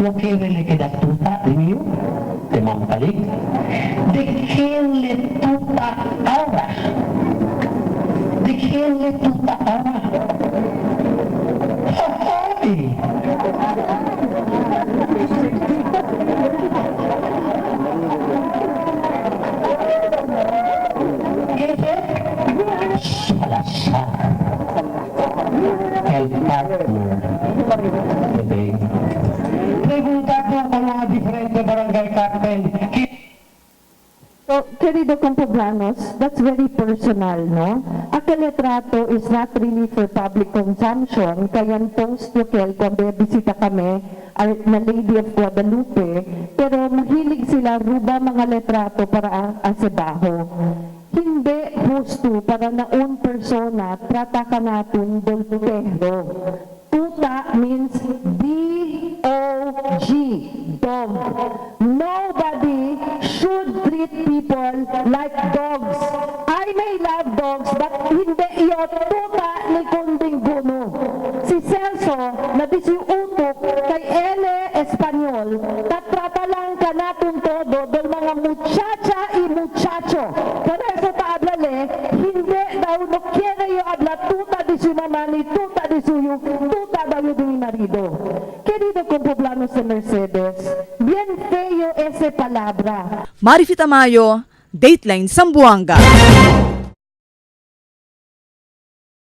No quiere le queda tuta de mío, de Mampalik. ¿De quién le tuta ahora? ¿De quién le tuta ahora? ¡Ay! Salazar, el partner de Beng. Pregunta ko kung mga diferente barangay captain. So, querido compueblanos, that's very personal, no? Aquel retrato is not really for public consumption, kaya post yokel cuando bisita kami na Lady of Guadalupe, pero mahilig sila ruba mga letrato para asebaho. Hindi justo para na un persona trata ka natin del perro. Tuta means D-O-G, dog. Nobody should treat people like dogs. I may love dogs, but hindi iyo tuta ni kunding guno. Si Celso, na di si utok kay Ele Espanyol, tatrata lang ka natin todo del mga muchacha y muchacho. Por eso ta hablale, hindi daw no quiere yo habla tuta di su mamá ni tuta di suyo, tuta daw yo de mi marido. Querido compueblanos de Mercedes, bien feo ese palabra. Marifi Tamayo, Dateline Zamboanga.